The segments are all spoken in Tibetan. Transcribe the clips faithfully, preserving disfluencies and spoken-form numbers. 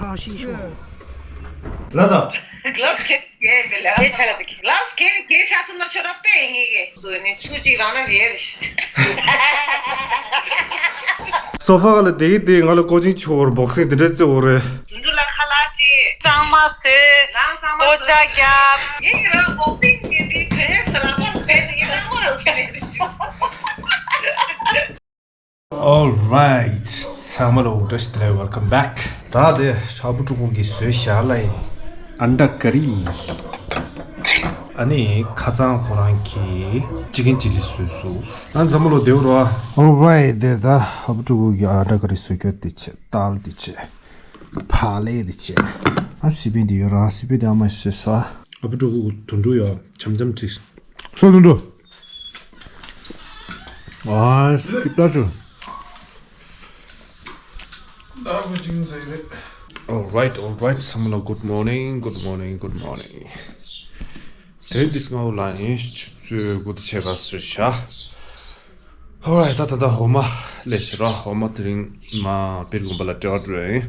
ཨ་ཤི་ཤོ། ལ་དང་། གློབ་ཁེ་ཁེ་ལ། ཁེ་ཆ་ལ་ཁེ། གློབ་ཁེ་ཁེ་ཆ་ཐུན་ན་ཆོ་ར་པེ་ངེ་གེ། དུ་ནི་ཆུ་ཅིག་རང་ན་ཡེ་རེ་ཤི། སོ་ཕ་ལ་དེ་གི་དེ་ང་ལ་ཀོ་ཅིང་ཆུ་བོར་བོག་སིང་དེ་འདྲ་རྩེ་བོ་རེད། དུ་འདྲ་ལ་ཁ་ལག་ཅི། གཙང་མ་བཟོས། ལང་གཙང་མ་བཟོས། པོ་ཅ་རྒྱབ། ངེ་གི་ར་བོག་སིང་དེ་དེ་ག་རེ་ཟ་ལ་པ་ཁེ་དེ་གི་གཙང་མ་ར་ཁེ་རེ་ཤི། Alright, ཚང་མ་ལ་བཀྲ་ཤིས་བདེ་ལེགས། Welcome back. ད་དེ་ཧ་བུ་ཕྲུ་གུ་གིས་བཟོས་བཞག་ལ་ཡིན། ཨན་ཌ་ཀ་རི། ཨ་ནི་ཁ་སང་ཁོ་རང་གིས་ཅི་ཀེན་ཅི་ལི་བཟོས་སོང་། ཨ་ཚང་མ་ལ་བདེ་པོ་རོ། Alright, དེ་ད་ཧ་བུ་ཕྲུ་གུ་གིས་ཨན་ཌ་ཀ་རི་བཟོས་རྒྱུ་དེ་བྱས། དཱལ་དེ་བྱས། ཕག་ལེ་དེ་བྱས། ཨ་སི་པན་དེ་ཡོད་ར། སི་པན་དེ་ཨ་མ་བཟོས་ས། ཧ་བུ་ཕྲུ་གུ་དུད་འགྲོ་ཡོད། འཆམ་འཆམ་བྲིས། སོ་དུད་འགྲོ། ཨ་སི་པན་ད་ཆུ། Alright, alright. ཚང་མ་ལ་good morning, good morning, good morning. དེ་རིང་འདི་སྔ་བོ་ལ་ཡིན། ཆུ་ཚོད་དགུ་དང་ཕྱེད་ཀ་ཟེར་བཞག Alright, ད་ད་ད་འོ་མ་ལས་ཤི་ར། འོ་མ་དེ་རིང་མ་སྤིར་དགོན་པ་ལ་སྤྲད་འགྲོ་ཡིན།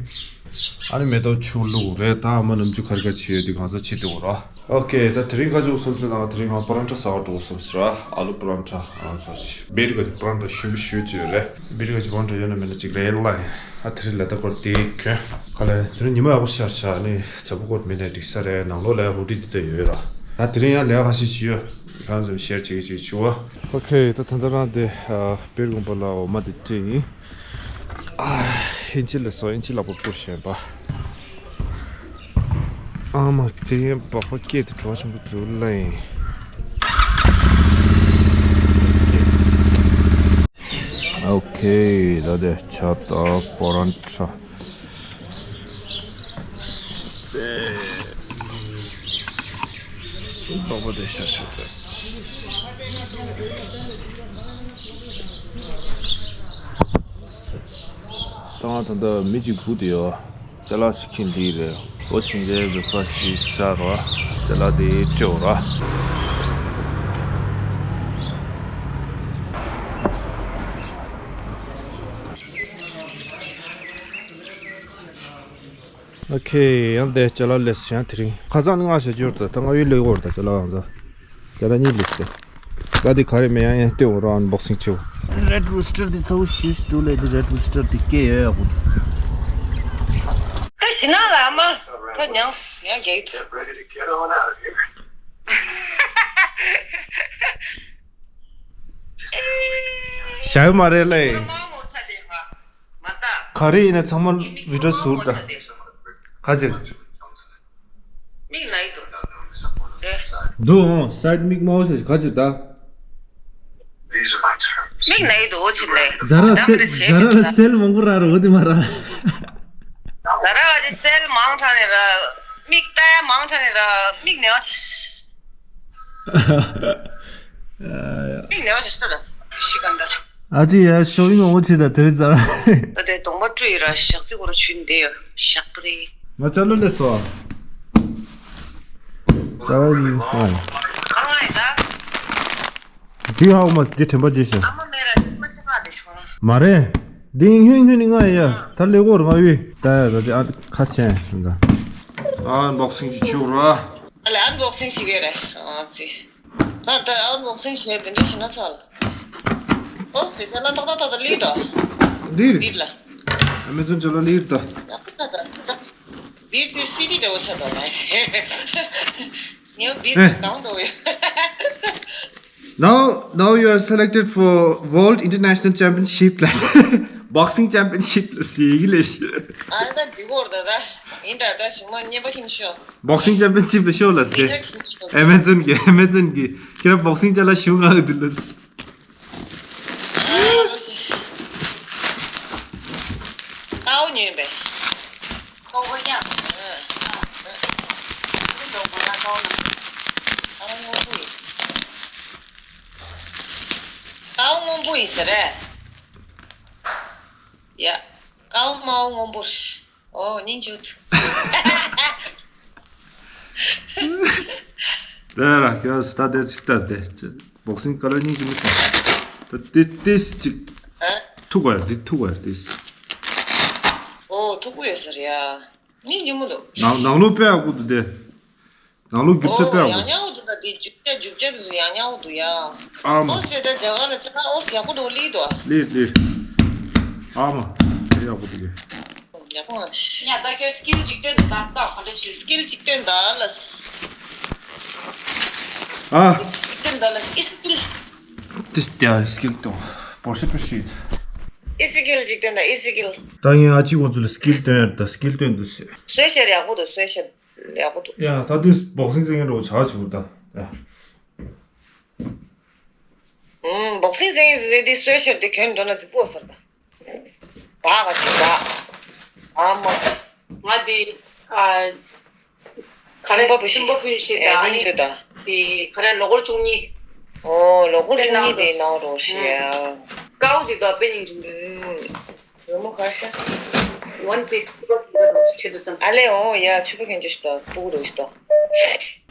ཨ་ནི་མེ་ཏོག་ཆུ་བླུགས་རེད། ད་ཨ་མ་ནམ་རྒྱུན་ག་རེ་ག་བྱེད་ཡོད་དེ་གང་ཟག་བྱེད་དེ་འོ་ར། ཨོ་ཁེ། ད་དེ་རིང་ཁ་ཆུ་སོམ་སེ་དང་དེ་རིང་ང་པ་རོན་ཊ་ཟ་བར་འགྲོ་སོམ་སེ་ར། ཨ་ལུ་པ་རོན་ཊ། ཨ་ཚོ་ཅི་བེ་རི་ག་ཅིག་པ་རོན་ཊ་ཞུ་བི་ཞུ་ཅི་ཡོད་རེད། བེ་རི་ག་ཅིག་པ་རོན་ཊ་ཡོད་ན་མེད་ན་ཅིག་རེད་ལ། ཨ་དེ་རིང་ལ་ད་སྐོར་དེ་གྱོན་ག་ལེ། དེ་རིང་ཉི་མ་ཡག་པོ་ཤར་ཤག་ནི་བྱ་སྤུ་སྐོར་མེད་ན་འགྲིག་ས་རེད། ནང་ལོགས་ལ་རུ་ཏི་དེ་ད་ཡོད་ར། ད་དེ་རིང་ཡང་ལས་ཁ་ཤས་ཅི་ཡོད་རང་ཚོ་ཤེར་བྱེད་ཀྱི་ཅིག་ཆུ་བ། ཨོ་ཁེ། ད་ད་ད་རང་དེ་སྤིར་དགོན་པ་ལ་འོ་མ་དེ་སྤྲད་ཡིན། ཨ། ཨིན་ཅི་ལ་སོ་ཨིན་ཅི་ལ་པོ་པོ་ཞེན་པ། ཨ་མ་ཙེ་ཡན་པགས་པ་སྐད་དེ་བྲོ་བ་ཆེན་པོ་འདུག་ལ་ཡིན། ཨོ་ཁེ། ད་དེ་ཆ་ད་པོ་རོན་ཊ། པགས་པ་དེ་ཤ་ཤ་དེ། ད་ང་ད་ལྟ་མི་གཅིག་སྒུག་བསྡད་ཡོད། ཅ་ལག་ཞིག་འཁྱེར་འདི་རེད། འོ་ཕྱིན་ཆད་བེ་ཕ་སི་ཟ་རོགས། ཅ་ལག་དེ་སྤྲད་རོགས། ཨོ་ཁེ། ཡང་དེ་ཅ་ལག་ལས་ཡང་དེ་རིང་ཁ་སང་ནི་ང་ཞེ་ཅོར་ད་ད་ང་ཡུལ་ལས་འོར་ད་ཅ་ལག་ང་ཚ། ཅ་ལག་གཉིས་ལས་སེ། ད་དེ་ག་རེ་མེད་ཡང་ཡང་ལྟོས་འོ་ར་ཨན་བོག་སིང་བྱེད། Red Rooster དེ་ཚ་བོ་ཞུ་ཞུ་འདུག་ལས་དེ་Red Rooster དེ་སྐད་ཡོད་ཡག་པོ་འདུག་ད་ཞི་ན་ལ་མ་ཁོ་མྱངས་ཡང་རྒྱག་གི་འདུག་བྱ་ཡོད་མ་རེད་ལས། ག་རེ་ཡིན་ན་ཚང་མ་བི་ཌི་ཡོ་ཟུར་ད། ག་ཅིར། མིག་ན་ཡི་འདུག་འདུག་ཨོ་སའིད་མིག་མའོ་ཟེར་ག་ཅིར་ད། མིག་ན་ཡི་འདུག་ཨོ་ཅི་ལེ། ཛ་ར་སེལ་ཛ་ར་ལ་སེལ་མང་པོ་རག་རོ་དེ་མ་ར། ཛ་ར་བ་ཅི་སེལ་མང་དྲགས་ནས་ར། མིག་ལྟ་ཡ་མང་དྲགས་ནས་ར། མིག་ན་ཡ། མིག་ན་ཡ་ཤི་ད། ཤི་ག་འདར། ཨ་ཅེ་ཡ་ཤོག་ཡིན་ངོ་ཆེ་ད་དེ་རིང་ཙར། ད་དེ་གདོང་པ་བཀྲུས་ཡོད་ར་ཞག་རྩི་སྐོར་ཆུ་འདེ་ཡོད་ཞག་པ་རེད། ང་ཅ་ལོ་ལས་སོ། ཅ་ལོ་ཡིན་ཧ། ཨ་ང་ཡི་ད། དེ་ཧ་མ་དེ་དྲན་པ་བརྗེད་ཤག་ཨ་མ་མེ་ར་ཅི་མ་ཅི་ང་དེ་ཤོང་། མ་རེད། དེ་སྔོན་སྔོན་ནི་ང་ཡི་ཡ་ད་ལས་སྐོར་ང་ཡོད་ད་ཡ་ད་དེ་ཨ་ཁ་ཆེན་ད། ཨན་བོག་སིང་ཅིག་བྱེད་ར། ཨ་ལས་ཨན་བོག་སིང་ཞིག་ཡོད་རེད་ཨ་ཙི། ད་ལྟ་ཨན་བོག་སིང་བྱས་དེ་འདྲ་བྱས་ན་ཚར་ལ། ཨོ་སི་ཚ་ལ་ཏག་ཏག་ཏག་ཏག་ལིར་དོ། ལིར། ལིར་ལ། ཨ་མེ་ཛོན་ཅོ་ལ་ལིར་དོ། ཡག་པོ་ད་ད། བིར་དེ་སི་ཏི་འདྲ་བོ་ཆགས་འདུག་ལ། ངའི་བིར་ཨེ། གང་འགྲོ་ཡོད། Now, now you are selected for World International Championship ལ། Boxing Championship ལ་ཟེར་གི་ལས། ཨ་ད་འདི་གོར་ད་ད། ཡིན་ད་ད་ཞུ་མ་ཉེས་པ་ཁྱིམ་ཤོག Boxing Championship ལ་ཤོག་ལ་ཟེར། ཨེ་མེ་ཛོན་གི་ཨེ་མེ་ཛོན་གི་ཁྱེད་རང་བོག་སིང་ཅ་ལག་ཞུ་ང་གི་འདུག་ལ། ཏའོ་ཉོས་པས། ཏའོ་སྔོན་པོ་ཡིན། ཏའོ་སྔོན་པོ་ཡིན་ཟེར་རེད། ཡ། ཀའོ་མའོ་སྔོན་པོ་རེད། ཨོ་སྙིང་རྗེ་པོ་འདུག་དེ་ར་ཁྱོད་སི་ད་དེ་ཅིག་ལྟ་དེ་བོག་སིང་ཀ་ལར་སྙིང་རྗེ་མི་འདུག་ད་དེ་དེ་ཅིག་ཨ། ཐུག་པ་རེད། དེ་ཐུག་པ་རེད་དེ། ཨོ་ཐུག་པོ་ཡོད་ཟེར་ཡ། སྙིང་རྗེ་མོ་འདུག་ནང་ནང་ལོགས་དཔེ་ཡག་པོ་འདུག་སྟེ། ནང་ལོགས་རྒྱུ་ཆ་དཔེ་ཡག་པོ་འདུག་ཡག་ཉག་འདུག་ད་དེ་རྒྱུ་ཆ་རྒྱུ་ཆ་དེ་ཚོ་ཡག་ཉག་འདུག་ཡ། ཨ་མ། ཨོ་སེ་ད་རྒྱ་གར་ལ་ཆ་ཁ་ཨོ་སེ་ཡག་པོ་འདུག་ལི་འདུག་ལི་ལི། ཨ་མ། དེ་ཡག་པོ་འདུག་གས། ཡག་པོ་མ་ཤི། ཉ་ད་ཁྱོད་སྐིལ་གཅིག་སྟོན་ད་ད་ག་འདྲ་ཞིག་སྐིལ་གཅིག་སྟོན་ད་ལ། ཨ། གཅིག་སྟོན་ད་ལ་ཨི་སི་ཀིལ། This their skill to worship sheet. ཨི་སི་ཀིལ་གཅིག་སྟོན་ད་ཨི་སི་ཀིལ། ད་ངས་ཨ་ཅེ་ཁོང་ཚོ་ལ་སྐིལ་སྟོན་ཡ་ད་སྐིལ་སྟོན་འདུག་ཟེར། གསོལ་ཤར་ཡག་པོ་འདུག་གསོལ་ཤར་ཡག་པོ་འདུག་ཡ་ད་དུས་སྦོག་སིང་རྩེད་མཁན་འདྲ་བོ་ཆགས་བྱུང་ད་ཡ། ཨུམ་སྦོག་སིང་རྩེད་མཁན་ཟེར་དེ་གསོལ་ཤར་དེ་གྱོན་འགྲོ་ན་རྫིག་པོ་ཟེར་ད། བག་ག་ཅིག་བག་ཨ་མ། ང་དེ་ཨ། ག་རེ་ཐུམ་པ་བུ་ཤི། ཐུམ་པ་བུ་ཤི་ད་ཨ་ཨེ་ནི་ཡིན་ཆོད་ད། དེ་ག་རེ་ལོ་འཁོར་བཅུ་གཉིས། ཨོ་ལོ་འཁོར་བཅུ་གཉིས་དེ་ནང་རོ་ཤི་ཡ། ཀའོ་ཅིག་ད་དཔེ་སྙིང་རྗེ་འདུག་རོལ་མོ་ག་ཤ། One Piece ཆེད་དུ་བསམ། ཨ་ལེ་ཨོ་ཡ་ཆུ་པ་གན་ཅི་ཤི་ད་སྤུ་གུ་རོ་ཤི་ད།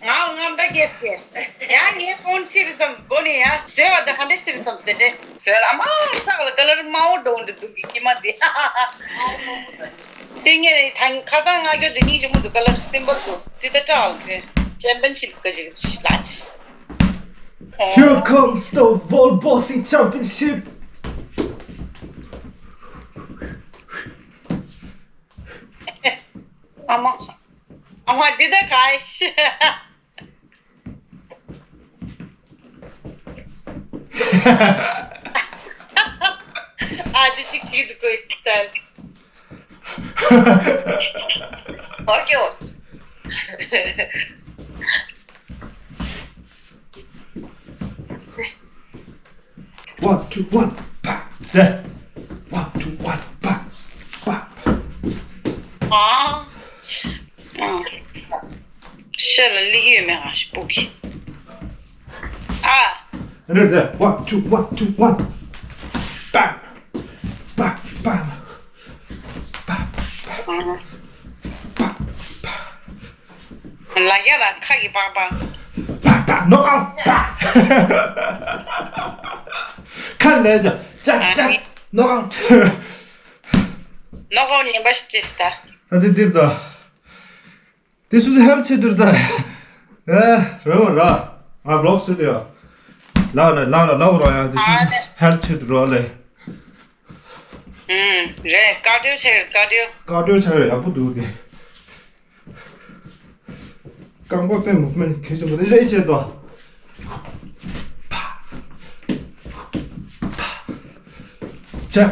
ང་ང་འདྲ་རྒྱལ་སྐྱེ། ཡ་ངའི་ཕོན་ཤི་རི་བསམ་སྒོ་ནས་ཡ་བཟོས་བ་ད་ཧ་འདྲ་ཤི་རི་བསམ་དེ་འདྲ་བཟོས་ལ་མ་ཚག་ལ་ཀ་ལར་དམར་པོ་འགྲོ་འདི་འདུག་གི་ཀྱི་མ་དེ། སེ་ངེ་ཐང་ཁ་སང་ང་གྱོད་དེ་སྙིང་རྗེ་མོ་འདུག་ཀ་ལར་སིམ་པལ་འདུག་དེ་ད་ཀྲག་ལ་ཁོས་ཅེམ་པན་ཤིབ་ག་ཅིག་ལ། Here comes the World Boxing Championship. ཨ་མ། ཨ་མ་འདི་ད་ག་ཤི། ཨ་ཅེ་ཅིག་ཅིག་འདུག་གོ་ཤི་ད། ཨོ་ཀེ་ཨོ། One, two, one, pa, pa. One, two, one, pa, pa. ཨ། ཨ། ཤ་ལ་ལི་ཡོད་མེད་ང་ཞིག་སྤུ་གི། ཨ། རེད་རེད། One, two, one, two, one. Bam. Bam, bam. Bam, bam. ཨ། Bam, bam. ལ་རྒྱ་ལ་ཁ་གི་པག་པག་པག་པག་ནོག་ཨའུ་ཊི་པག་ཁ་ལས་ཅ་ཅ་ཅ་ནོག་ཨའུ་ཊི། ནོག་ཨའུ་ཊི་ངན་པ་ཞིག་ཅིག་ད། ད་དེ་འདིར་ད། དེ་སུ་སུ་ཧེལ་ཆེ་དུར་ད། ཨེ་རེ་བ་ར། ང་བི་ལོག་སུ་དེ་ཡ། ལ་ལ་ལ་ལ་ལ་ར་ཡ་དེ་སུ་སུ་ཧེལ་ཆེ་དུར་ར་ལེ། ཨུམ། རེད། ཀར་ཌི་ཡོ་ཆེ་རེད། ཀར་ཌི་ཡོ། ཀར་ཌི་ཡོ་ཆེ་རེད། ཡག་པོ་འདུག་དེ། རྐང་པ་དཔེ་མུབ་མེན་གལ་ཆེན་པོ་རེད། རེད་བྱས་ཏོ། ཇེབ།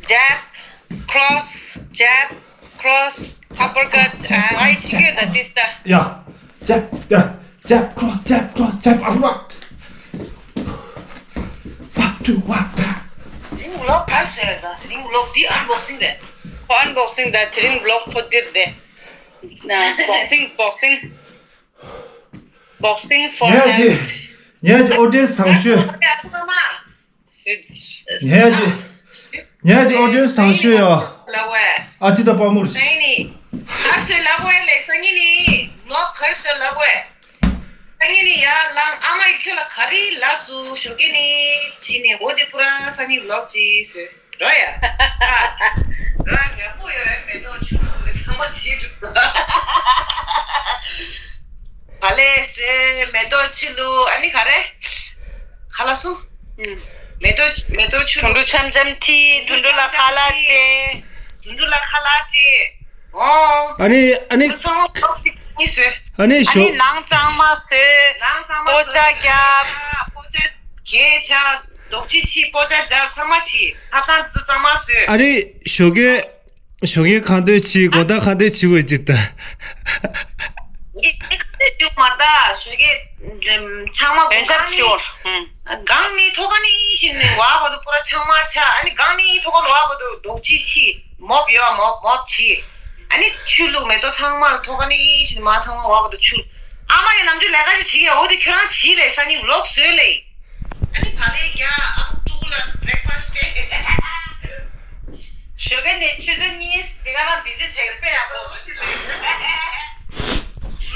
ཇེབ། ཁྲོ་སི། ཇེབ། ཁྲོ་སི། ཨ་པར་ཀཊ། ཨ་ཨའི་ཤི་ཀེ་ད་ཏིས་ད། ཡ། Jab, yeah, jab, cross, jab, cross, jab, uppercut. One, two, one, back. རིང་ལོག་གར་ཟེར་ད། རིང་ལོག་འདི་ཨན་བོག་སིང་རེད། ཁོ་ཨན་བོག་སིང་ད་དེ་རིང་ལོག་ཁོ་འདིར་རེད། ན་བོག་སིང་བོག་སིང་། བོག་སིང་ཕོར་ངས་ཧེན་ཅི་ངས་ཅི་ཨོ་ཌི་ཡེན་སི་ཐང་ཤོད། ཨ་ཁུ་ཚང་མ། ངས་ཅི་ངས་ཅི་ཨོ་ཌི་ཡེན་སི་ཐང་ཤོད་ཡ། ལ་ཝེ། ཨ་ཅི་ད་པ་མུར། སང་ཉིན་ནི། ཨ་སོས་ལ་ཝེ་ལེ་སང་ཉིན་ནི། ནོ་ཁར་སོས་ལ་ཝེ། སང་ཉིན་ནི་ཡ་ལང་ཨ་མ་ཡི་ཁྱོད་ལ་ག་རེ་ལ་སུ་ཞོགས་ཀྱི་ནི་ཅི་ནི་འོ་དེ་པུ་ར་སང་ཉིན་ལོག་ཅི་སོས། རོ་ཡ། རོ་ཡ་ངས་པོ་ཡོད་མེ་ཏོག་ཆུ་ཚང་མ་ཅི་འགྲོ། ག་ལེ་སེ་མེ་ཏོག་ཆུ་ལུ་ཨ་ནི་ག་རེ། ག་ལ་སོང་། ཨུམ། མེ་ཏོག་མེ་ཏོག་ཆུ་དུད་འགྲོ་འཆམ་འཆམ་ཁྲིད། དུད་འགྲོ་ལ་ཁ་ལག་སྤྲད། དུད་འགྲོ་ལ་ཁ་ལག་སྤྲད། ཨོ། ཨ་ནི་ཨ་ནི། ཚང་མ་ཁོག་ཅིག་གཉིས་བཟོས། ཨ་ནི་ཨ་ཞོ། ནི་ནང་གཙང་མ་བཟོས། ནང་གཙང་མ་བཟོས། པོ་ཅ་བརྒྱབ། པོ་ཅ་གས་ཆ། རྡོག་ཅི་ཆི། པོ་ཅ་བརྒྱབ། ཚང་མ་ཆི། ཐབ་ཚང་དུ་ཚང་མ་བཟོས། ཨ་ནི་ཞོ་གས། ཞོགས་ཀས་གང་འདོད་བྱེད། དགོང་དག་གང་འདོད་བྱེད་དགོས་ཅིག་ད། ངས་གང་འདོད་བྱེད་མ་ད་ཞོགས་ཀས་ཆང་མ་དགོང་ཡོན་ཆབ་གང་ནི་ཆེ་བོར། ཨུམ། གང་ནི་ཐོག་ཁ་ནི་ཕྱིན་ནས་བ་བ་དུ་པུ་ར་ཆང་མ་ཆ། ཨ་ནི་གང་ནི་ཐོག་ཁ་བ་བ་དུ་རྡོག་ཅི་ཆི། མོབ་ཡོད་མོབ་མོབ་ཆི། ཨ་ནི་ཆུ་བླུགས་མེ་ཏོག་ཚང་མ་ལ་ཐོག་ཁ་ནི་ཕྱིན་ནས་མ་ཚང་མ་བ་བ་དུ་ཆུ། ཨ་མ་ཡི་ནམ་རྒྱུན་ལས་ཀ་ཅིག་བྱེད་ཡ། འོ་དེ་ཁྱོད་རང་བྱེད་ལས་སང་ཉིན་ལོག་བཟོས་ལས། ཨ་ནི་ད་ལས་རྒྱ་ཨ་ཁུ་ཕྲུ་གུ་ལ་བྷི་རེག་ཕ་སི་སྟེ། ཞོགས་ཀས་ནས་ཆུ་ཚོད་གཉིས་འདི་ག་ན་བི་ཛི་བྱེད་དཔེ་ཡག་པོ།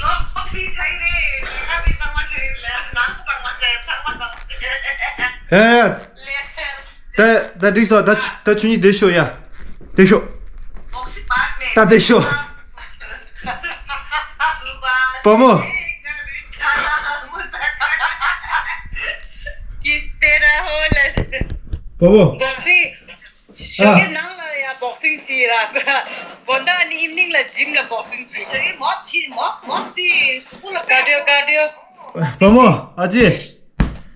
ལོག་ཁོ་ཕི་ཚ་ཡི་རེད། ཁ་ཕི་ཚང་མ་བྱེད་ལས་ནང་ཚང་མ་བྱེད་ཚང་མ་བྱེད། ཧེ། ལས། ད་ད་འགྲིག་སོང་། ད་ཆུ་ད་ཆུ་གཉིས་བསྡད་ཤོག་ཡ། བསྡད་ཤོག་ད་བསྡད་ཤོག་བུ་མོ། བུ་མོ། ཞོགས་ཀས་ནང་ལ་ཡ་བོག་སིང་བྱེད་ར། དགོང་དག་ནི་ཨིབ་ནིང་ལ་ཇིམ་ལ་བོག་སིང་བྱེད། ཞོགས་ཀས་མོབ་བྱེད། མོབ་མོབ་བྱེད། གཟུགས་པོ་ལ་ཀར་ཌི་ཡོ་ཀར་ཌི་ཡོ། བུ་མོ་ཨ་ཅེ།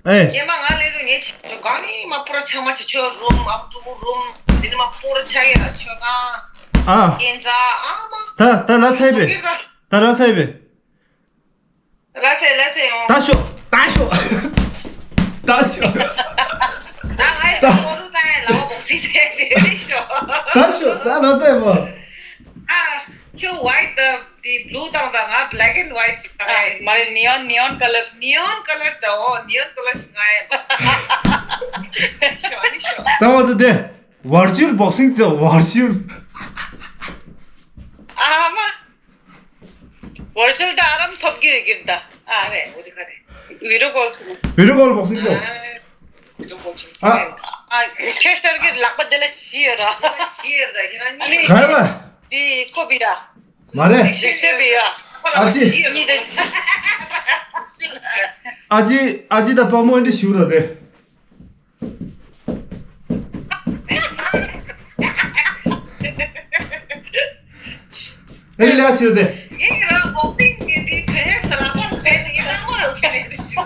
ཨེ། ངས་མ་ང་ལས་དུ་ངས་ཆེ་ཆོ་གང་ནི་མ་པོ་ར་ཆག་མ་ཆེ་ཆོ་རུམ་ཨ་ཀྲུ་མོ་རུམ་དེ་ནི་མ་པོ་ར་ཆག་ཡ་ཆོ་གང་། ཨ། ཀན་ཛ་ཨ་མ། ད་ད་ལ་ཚད་པས། ད་ལ་ཚད་པས། ལ་ཚད་ལ་ཚད་ཡོང་། ད་ཤོག་ད་ཤོག་ད་ཤོག་ད་ང་ཡི་སོ་རུ་ད་ཡ་ལ་བ་བོག་སིང་ད་ཡ་དེ་རེད་ཤོག་ད་ཤོག་ད་ལ་ཚད་པ། ཨ། ཁྱོད་ཝའིཊ་དང་དེ་བླུ་དང་དང་ང་བྷེ་ལེག་ཨེན་ཝའིཊ་ཅིག་ད་ཨ། ཡ། མ་རེད། ནི་ཡོན་ནི་ཡོན་ཀ་ལར། ནི་ཡོན་ཀ་ལར་ད་འོ་ནི་ཡོན་ཀ་ལར་ང་ཡ། ཤོག་ནི་ཤོག་ད་ང་ཚོ་དེ་ཝར་ཅུལ་བོག་སིང་ཟེར། ཝར་ཅུལ། ཨ་མ། ཝར་ཅུལ་ད་ཨ་རམ་ཐོབ་རྒྱུ་ཡོད་ཀྱི་ད། ཨ་རེད། འོ་དེ་ག་རེད། བི་ཌི་ཡོ་ཀོལ་ཐུབ། བི་ཌི་ཡོ་ཀོལ་བོག་སིང་ཟེར། ཨ། ཨ། ཁྱོད་ཤར་གྱི་ལག་པ་དེ་ལ་ཤི་ཡོད་ར། ཤི་ཡོད་ར་ཡིན་ན་ནི། ག་རེ་བ། དེ་ཁོ་བི་ར། མ་རེད། ཤི་ཤི་བི་ཡ། ཨ་ཅེ། གཉིས་དེ། ཨ་ཅེ་ཨ་ཅེ་ད་པ་མོ་འདི་ཤི་ར་དེ། ཨེ་ལ་ཤི་ར་དེ། ངས་རང་བོག་སིང་གི་འདི་ག་རེ་ཟ་ལ་པར་ཁྱེར་ནས་ཡིན་ན་མོ་རང་ཁྱེར་ནས་ཤི།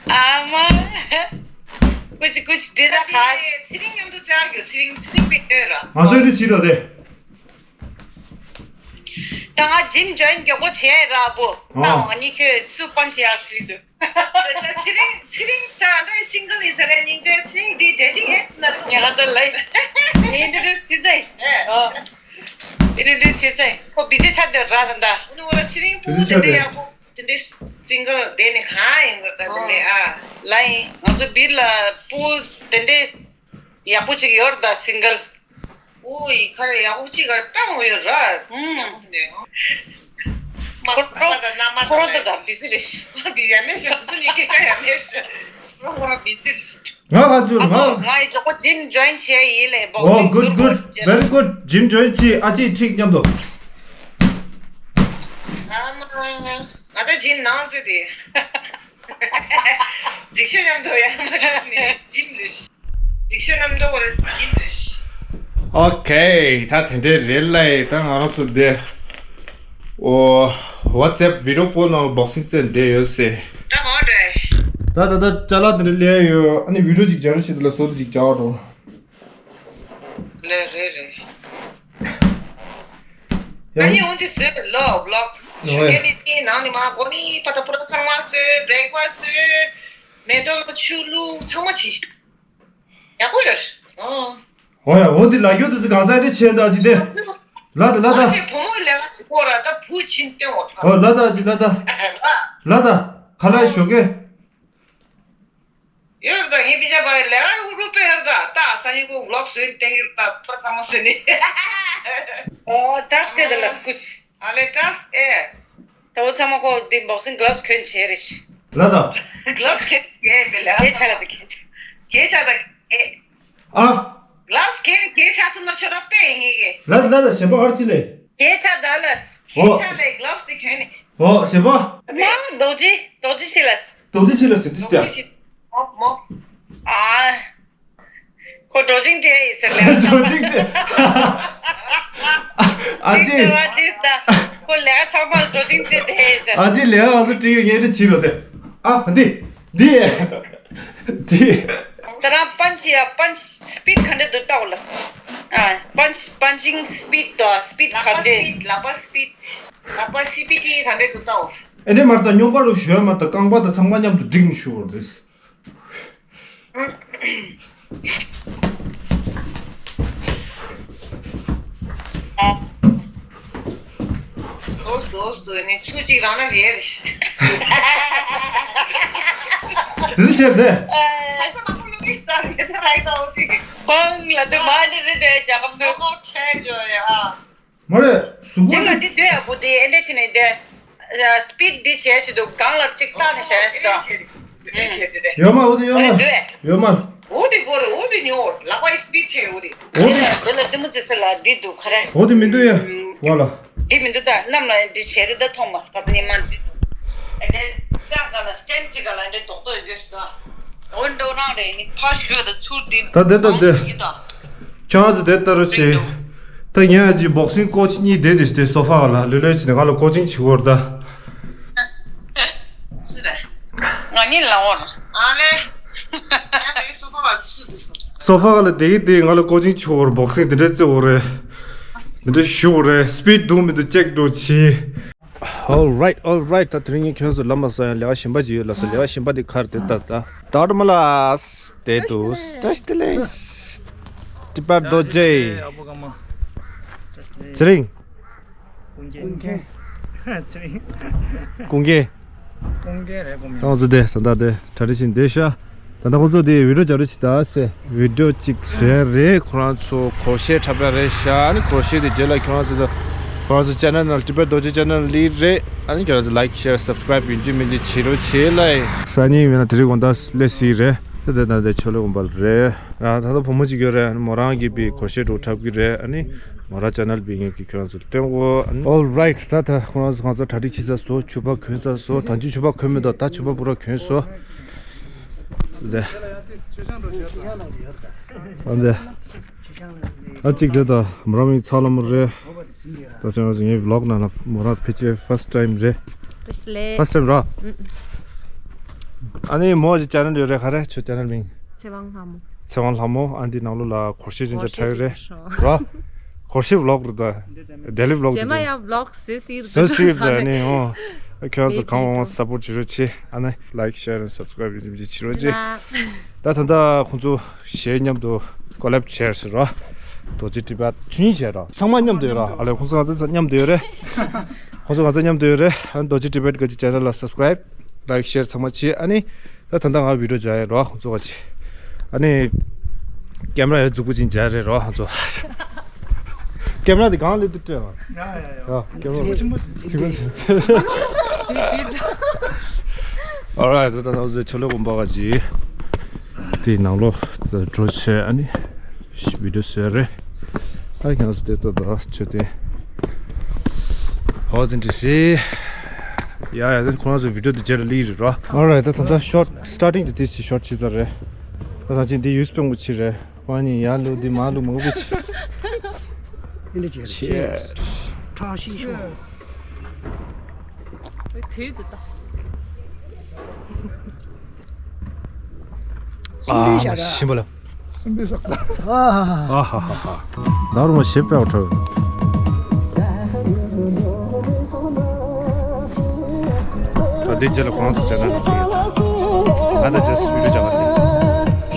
ཨ་མ། ཀུ་ཅི་ཀུ་ཅི་དེ་ད་ཁ། ཚེ་རིང་མཉམ་དུ་བཅར་རྒྱུ། ཚེ་རིང་ཚེ་རིང་པའི་ཡོད་ར། ང་ཚོའི་དེ་བྱིས་རོགས་དེ། ད་ང་ཇིམ་ཇོ་ཡིན་མགྱོགས་པོ་བྱས་ར་བུ། ཨོ། ད་འོ་ནི་ཁྱོད་སུ་པན་ཤི་ཡག་ཞིག་འདུག་ད་ཚེ་རིང་ཚེ་རིང་ད་ད་སིང་གལ་ཡིན་ས་རེད། སྙིང་རྗེ། ཚེ་རིང་འདི་ཌེ་ཊིང་ཨེབ་ན་ལུག་ཉག་ད་ལ་ཡིན། ཨིན་ཊྲོ་ཌིའུ་སི་བྱེད་ཟེར། ཨོ། ཨིན་ཊྲོ་ཌིའུ་སི་བྱེད་ཟེར། ཁོ་བི་ཛི་ཆགས་འདུག་ར་ད་ད། འུ་ནི་འོ་ར་ཚེ་རིང་བུ་བི་ཛི་དེ་ཆགས་འདྲ་འདུག་ཡག་པོ། དེ་འདྲའི་སིང་གལ་དེ་ནི་གང་ཡིན་དགོས་ད་དེ་ནི་ཨ། ལ་ཡིན། ང་ཚོ་བིར་ལ་པུ་དེ་འདྲའི་ཡག་པོ་ཅིག་ཡོད་ད་སིང་གལ། ཨོ་ཡི་ཁ་རེ་ཡག་པོ་ཅིག་ག་བཏང་ཡོད་ར། ཨུམ། ཡག་པོ་དེ་ནི། མ་ཁོ་ཁོ་ད་ན་མ་ཁོ་རོ་ད་ད་བི་ཛི་རེད། མ་བི་ཡ་མེད་ཤག་སུ་ནི་སྐད་ཆ་ཡ་མེད་ཤག་ཁོ་རོ་བི་ཛི་རེད། ང་ཧ་ཅུ་ང་། ང་ཡི་ཇོ་ཁོ་ཇིམ་ཇོ་ཡིན་བྱས་ཡིན་ལས་བོག་སིང་། Oh, good, good, very good. ཇིམ་ཇོ་ཡིན་བྱས། ཨ་ཅེ་ཁྲིག་མཉམ་དུ། ཨ་མ། ང་ད་ཇིམ་ནང་ཟེར་དེ། འཇིགས་ཤོག་མཉམ་དུ་ཡང་མ་ནས་ཇིམ་ལུས། འཇིགས་ཤོག་མཉམ་དུ་བོར་ཇིམ་ལུས། ཨོ་ཁེ། ད་དེ་འདྲའི་རེད་ལ། ད་ང་རང་ཚོ་འདི། ཨོ། ཝ་ཙེབ་བི་ཌི་ཡོ་ཀོལ་ནང་བོག་སིང་རྩེད་འདྲེ་ཡོད་སེ། ད་གང་འདྲ། ད་ད་ད་ཅ་ལག་དེ་འདྲ་ལས་ཡོད། ཨ་ནི་བི་ཌི་ཡོ་ཅིག་སྦྱང་རོགས་བྱེད། དེ་ལ་བཟོ་དེ་ཅིག་སྦྱང་རོགས། ལས་རེད་རེད། ཡང་ཨ་ནི་འོན་ཏེ་བཟོས་ལོ་བི་ལོག་ཞུ་ཨོ་ཡ། མཁན་ནི་དེའི་ནང་ནས་མ་གོ་ནི་ཕ་ད་པུ་ར་ཚང་མ་བཟོས། བྷི་རེག་ཕ་སི་བཟོས། མེ་ཏོག་ལ་ཆུ་བླུགས། ཚང་མ་བྱས། ཡག་པོ་ཡོད། ཨོ། ཨོ་ཡ། འོ་དེ་ལ་རྒྱུ་དེ་ཚོ་གང་ཚ་རེ་བྱས་འདུག་ཨ་ཅེ་དེ། ལ་ད་ལ་ད། ཨ་ཅེ་བུ་མོ་ལས་ཀ་ཞིག་གོ་ར་ད་བུ་ཕྱིན་སྟོན་འོ་ད། ཨོ་ལ་ད་ཨ་ཅེ་ལ་ད། ལ་ད། ག་ལ་ཞོགས་ཀས། ཡོད་ད། ངའི་པི་ཅ་པ་ལས་ཀ་ཧུ་རུ་པེ་ཡོད་ད། ད་ས་ཡི་གོ་ལོག་སོན་ཏེང་ཡོད་ད། ད་ཚང་མ་སོན་ནི། ཨོ་ད་སྐད་ད་ལ་སྐུ། ཨ་ལེ་ཀྲས་ཨེ། ད་འོ་ཚང་མ་ཁོ་འདི་བོག་སིང་གི་གྷི་ལབ་སི་གྱོན་བྱས་རེད། ལ་ད། གྷི་ལབ་སི་གྱོན་བྱས་མི་ལ། གྱོན་ཆ་ལ་ད་གྱོན་ཆ། གྱོན་ཆ་ད་གྱོན། ཨ། གྷི་ལབ་སི་གྱོན་གྱོན་ཆ་ཐུབ་ན་ཆོ་ར་པེ་ངེས་གི། ལ་ད་ལ་ད་གཞན་པ་ཧར་ཅི་ལེ། གྱོན་ཆ་ད་ལ། ཨོ། གྱོན་ཆ་ལེ་གྷི་ལབ་སི་གྱོན་ནི། ཨོ་གཞན་པ། མ་རྡོ་རྗེ་རྡོ་རྗེ་ཆེ་ལ། རྡོ་རྗེ་ཆེ་ལ་ཟེར་དུས་ད། རྡོ་རྗེ་ཆེ། མོ་མོ། ཨ། ཁོ་གྲོ་ཆིང་སྤྲད་ཡིན་ཟེར་ལེ། གྲོ་ཆིང་སྤྲད། ཨ་ཅེ། ཅིག་ཟེར་བ་ཅིག་ཟེར། ཁོ་ལས་ཀ་ཚང་མར་གྲོ་ཆིང་སྤྲད་དེ་ཡིན་ཟེར། ཨ་ཅེ་ལས་ཀ་ང་ཚོ་སྤྲད་ཡོད་ངས་འདི་བྱིས་རོགས་དེ། ཨ་འདི། འདི། འདི། ད་རང་པན་ཅི་ཡ་པན་སི་པིཌ་ག་འདྲ་འདུག་ལྟ་འོ་ལ། ཨ་པན་པན་ཅིང་སི་པིཌ་དང་སི་པིཌ་ག་འདྲ། ལག་པ་སི་པིཌ། ལག་པ་སི་པིཌ་ག་འདྲ་འདུག་ལྟ་འོ། ཨེ་འདྲ་མར་ད་སྨྱོན་པ་རུ་ཞོལ་མ་ད་རྐང་པ་ད་ཚང་མ་མཉམ་དུ་སྒྲིག་ནས་ཞུ་བར་རེད། འདུག་འདུག་འདུག་ནི་ཆུ་གཅིག་རང་ན་རེད། དེ་ནི་བཤད་དེ། ཁོང་ལ་དུ་མ་ནི་རེད་དེ་རྒྱ་གམ་དུ། ཁོང་ཁྲལ་བྱོས་ཡ། མ་རེད། གཟུགས་པོ་ཅིག་ལ་འདི་འདི་འདོད་ཡ་བུ་འདི་ཨེ་འདྲ་བྱས་ནས་འདི། སི་པིཌ་འདི་བྱས་བྱས་འདུག་སྒང་ལ་གཅིག་བཏགས་ནས་བྱས་བྱས་འདུག་ཡོད་མ། འོ་དེ་ཡོད་མ། ཡོད་མ། འོ་དེ་གོ་རེ། འོ་དེ་ཉོ། ལག་པ་ཡི་སྤིད་ཆེ། འོ་དེ། འོ་དེ། དེ་ལ་དེ་མོ་ཙི་ས་ལ་འདི་འདུག་ག་རེ། འོ་དེ་མི་འདུག་ཡ། ཨམ། བ་ལ། འདི་མི་འདུག་ད་གནམ་ལ་འདི་བྱས་རེ་ད་མཐོང་མ་སོང་། ག་ཚོད་ཉི་མ་འདི་འདུག་ཨེ་འདྲ་ལྕགས་ག་ལ་སྤྱན་གཅིག་ག་ལ་འདི་རྡོག་རྡོག་ཡོད་ཤི་ད། འོ་འདྲ་རང་རེད། ནི་ཕ་ཞུ་ད་ཚུར་འདི། ད་དེ་ད་དེ། ཡི་ད། ཁྱོད་ཚོ་དེ་ལྟ་རུ་བྱེད། ད་ངས་ཨ་ཅི་བོག་སིང་ཀོ་ཆི་གཉིས་བསྡད་དེ་སྟེ་སོ་ཕ་ལ་ལུས་ལོས་བྱས་ནས་ང་ལ་ཀོ་ཆིང་བྱེད་དགོས་རེད་ད། སུ་རེད། ང་གཉིས་ལ་འོར། ཨ་ལེ། ཡང་རེད། སོ་ཕ་བ་སུ་འདུག་བསམ། སོ་ཕ་ལ་བསྡད་ཀྱི་དེ་ང་ལ་ཀོ་ཆིང་བྱེད་དགོས་རེད། བོག་སིང་དེ་འདྲས་རྩེ་དགོས་རེད། དེ་འདྲས་ཞུ་དགོས་རེད། སྤིད་འདུག་མི་འདུག་ཅེག་འགྲོ་བྱེད། All right, all right. ད་དེ་རིང་ངས་ཁྱོད་ཚོ་ལབ་མ་སོང་ཡང་ལས་ཀ་གཞན་པ་ཅིག་ཡོད་ལབ་སོང་། ལས་ཀ་གཞན་པ་དེ་ག་རེ་རེད་ད། ད་ད་ད་མ་ལ་དེ་དུ་ཏོ་ཤི་ཏི་ལེ་ཏི་པར་རྡོ་རྗེ། ཨ་བུ་ག་མ། ཚེ་རིང་། ཀུན་མཁྱེན། ཚེ་རིང་། ཀུན་མཁྱེན། ཀུན་མཁྱེན་རེད། ཀུན་མཁྱེན། ཨོ་ཙི་དེ་ད་ད་དེ་གྲ་སྒྲིག་བྱས་བསྡད་ཤག་ད་ལྟ་ཁོང་ཚོ་དེ་བི་ཌིའོ་རྒྱག་རོགས་བྱེད་ད་ཟེར། བི་ཌིའོ་གཅིག་བཟོས་རེད། ཁོ་རང་ཚོ་སྒོར་གཞས་འཁྲབ་ཡ་རེད་ཤག་ཨ་ནི་སྒོར་གཞས་དེ་རྗེས་ལ་ཁྱོད་རང་ཚོ་ཁོ་རང་ཚོ་ཅེ་ནལ་ནང་ཏི་པེཊ་རྡོ་རྗེ་ཅེ་ནལ་ལི་རེད། ཨ་ནི་ཁྱོད་རང་ཚོ་ལའིཀ་ཤེར་སབ་སི་ཀ་རའིབ་ཡིན་གཅིག་མིན་གཅིག་བྱེད་རོགས་བྱེད་ལ། སང་ཉིན་ཡིན་ན་དེ་རིང་དགོང་དག་སླེབས་སྲིད་རེད། དེ་དེ་ད་དེ་ཆོ་ལོ་དགོན་པ་རེད། ཨ་ད་ལྟ་བུ་མོ་གཅིག་ཡོད་རེད། ཨ་ནི་མོ་རང་གིས་པའི་སྒོར་གཞས་འགྲོ་འཁྲབ་ཀྱི་རེད། ཨ་ནི་མོ་རང་ཅེ་ནལ་པའི་ངེད་ཀྱི་ཁྱོད་རང་ཚོར་སྟོན་གོ་ཨ་ནི། All right. ད་ད་ཁོ་རང་ཚོ་གང་ཚོ་གྲ་སྒྲིག་བྱེད་ཚར་སོང་། ཕྱུ་པ་གོན་ཚར་སོང་། ད་ཅི་ཕྱུ་པ་གོན་མི་འདུག་ད་ཕྱུ་པ་པུ་ར་གོན་སོང་། ཟེ། ཨ་ཟེ། ཨ་གཅིག་དེ་ད་མོ་རང་མིང་ཚ་ལ་མོ་རེད། ད་ཅང་ངའི་བི་ལོག་ནང་ལ་མོ་རང་ཕལ་ཆེར་ཕར་སི་ཊི་ཊའིམ་རེད། ཕར་སི་ཊི་ཊའིམ་ར། ཨ་ནི་མོ་ཅི་ཅེ་ནལ་ཡོད་རེད། ག་རེ་ཁྱོད་ཅེ་ནལ་མིང་། ཚེ་དབང་ལྷ་མོ། ཚེ་དབང་ལྷ་མོ། ཨ་འདི་ནང་ལོགས་ལ་སྒོར་གཞས་ཅན་ཅན་འཁྲབ་ཡོད་རེད་ར། སྒོར་གཞས་བི་ལོག་རེད་ད། ཌེ་ལི་བི་ལོག་རེད་ད། རྗེས་མ་ཡང་བི་ལོག་བཟོས་སྲིད་རེད། བཟོས་སྲིད་རེད་ད། ཨ་ནི་ཨོ། ཁྱོད་ཚོ་གང་འོང་སབ་པོར་བྱེད་རོགས་བྱེད། ཨ་ནི་ལའིཀ་ཤེར་ཨེན་སབ་སི་ཀ་རའིབ་ཡིན་གཅིག་མིན་གཅིག་བྱེད་རོགས་བྱེད། ད་ད་ལྟ་ཁོང་ཚོ་གཞས་མཉམ་དུ་ཀོ་ལེབ་བྱས་ཟེར་རོ། རྡོ་རྗེ་ཊི་པེཊ་ཆུ་ཡིན་བྱས་རོ། ཚང་མ་མཉམ་དུ་ཡོད་རོ། ཨ་ལེ་ཁོང་ཚོ་ང་ཚོ་མཉམ་དུ་ཡོད་རེད། ཁོང་ཚོ་ང་ཚོ་མཉམ་དུ་ཡོད་རེད། ཨ་ནི་རྡོ་རྗེ་ཊི་པེཊ་གི་ཅེ་ནལ་ལ་སབ་སི་ཀ་རའིབ། ལའིཀ་ཤེར་ཚང་མ་བྱེད། ཨ་ནི་ད་ད་ལྟ་ང་བི་ཌིའོ་སྦྱང་ཡ་རོ། ཁོང་ཚོ་ག་བྱེད། ཨ་ནི་ཀེམ་ར་ཡ་མཛུག་པོ་ཅིག་སྦྱང་རེད་རོ་ཁོང་ཚོ། ཀེམ་ར་དེ་གང་ལ་དུ་སྤྲད་བ། ཡ་ཡ་ཡ། ཡ་ཀེམ་ར་ཆེན་པོ་ཆེན་པོ་ཆེན་པོ། All right. ད་ད་ང་ཚོ་ཆོ་ལོ་དགོན་པ་ག་བྱེད། དེའི་ནང་ལོགས་ད་འགྲོ་བྱས་ཨ་ནི་བི་ཌིའོ་བཟོས་རེད། ཨ་ཁྱེད་ཚོ་དེ་ལྟ་ད་ཆོས་དེ། ཨོ་དེ་འདྲ་རེད། ཡ་ཡ་དེ་ཁོ་རང་ཚོ་བི་ཌིའོ་དེ་རྗེས་ལ་སླེབས་རེད་རོ། All right. ད་ད་ད་ཤོཊ་སི་ཊར་ཊིང་དེ་དེ་ཅིག་ཤོཊ་བྱས་ཚར་རེད། ད་ད་ཅིག་འདི་ཡུས་པོ་ཆེ་རེད། ཁོ་གཉིས་ཡར་ལུག་འདི་མར་ལུག་མང་པོ་ཆེ། ཨེ་འདྲ་བྱས་རེད། Cheers. ཁྲག་ཤིག་ཤོག་དུས་དུ་ད། ཨ་མ་ཤི་བ་ལ། སུམ་པའི་ཟག་པ། ཨ་ཧ་ཧ་ཧ། ད་རུང་ཞེ་དཔེ་བ་ཁྲོ། ད་འདི་རྗེས་ལ་ཁོང་ཚོ་བྱས་ན་ང་ད་ཅི་སུ་ཡོད་ཀྱང་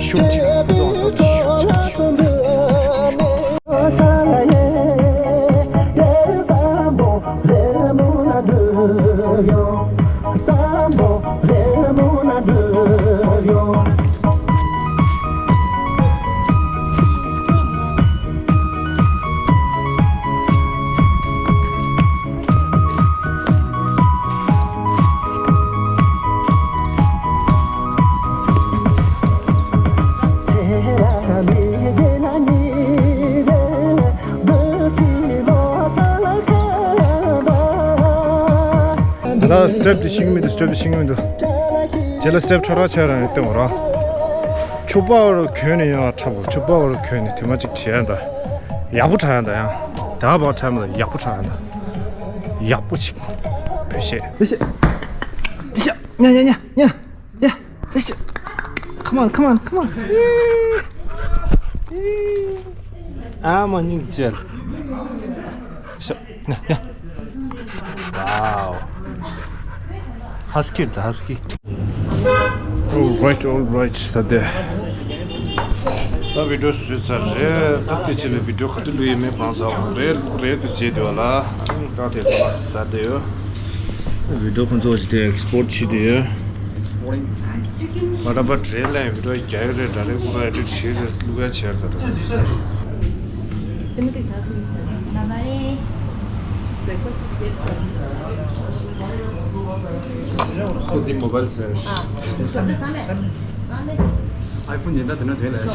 ཤུགས་ཆེ་ཙོང་ཙོང་ཤུགས་ཆེ་ཤུགས་ཆེ། ད་སི་ཊེབ་དེ་ཤེས་ཀྱི་མི་འདུག་སི་ཊེབ་དེ་ཤེས་ཀྱི་མི་འདུག་རྗེས་ལ་སི་ཊེབ་ཁྲ་ཁྲ་ཆགས་རང་ཡོད་སྟེང་བ་ར། ཕྱུ་པ་བར་གྱོན་ནས་ཡང་འཁྲབ་དགོས། ཕྱུ་པ་བར་གྱོན་ནས་དེ་མ་གཅིག་བྱས་ཡང་ད། ཡག་པོ་འཁྲབ་ཡང་ད་ཡང་། ད་བར་འཁྲབ་མ་ད་ཡག་པོ་འཁྲབ་ཡང་ད། ཡག་པོ་ཅིག་བོད་གཞས། དེ་ཤ། དེ་ཤ། ཉ་ཉ་ཉ་ཉ། ཡ། དེ་ཤ། Come on, come on, come on. ཨ་མ་སྙིང་རྗེ། ཤ། ཉ་ཉ། Wow. Husky རེད་ད། Husky. All right, all right. ད་དེ་ད་བི་ཌིའོ་བཟོས་ཚར་རེད། ད་དེ་ཕྱི་ལ་བི་ཌིའོ་ག་དུས་བླུག་ཡས་མེད་གང་ཟག་རེད་རེད་དེ་བྱས་དུས་ལ་ཨ་ནི་ད་དེ་ཚང་མ་ཟ་བསྡད་ཡོད། བི་ཌིའོ་ཁོང་ཚོ་ཞིག་དེ་ཨེག་སི་པོར་ཊི་བྱེད་དུས་ཡོད། བར་ན་བར་རེད་ལ་བི་ཌིའོ་རྒྱག་ཡོད་རེད། ད་རེས་ཁོ་ར་ཨེ་ཌིཊ་བྱེད་རེད། བླུག་ཡ་བྱས་ད་རེད། Breakfast is here, sir. ཁོ་འདི་མོ་བལ་ཟེར། ཨ། ཨའི་ཕོན་ཉེན་བརྡ་དེ་འདྲ་དེ་ལས།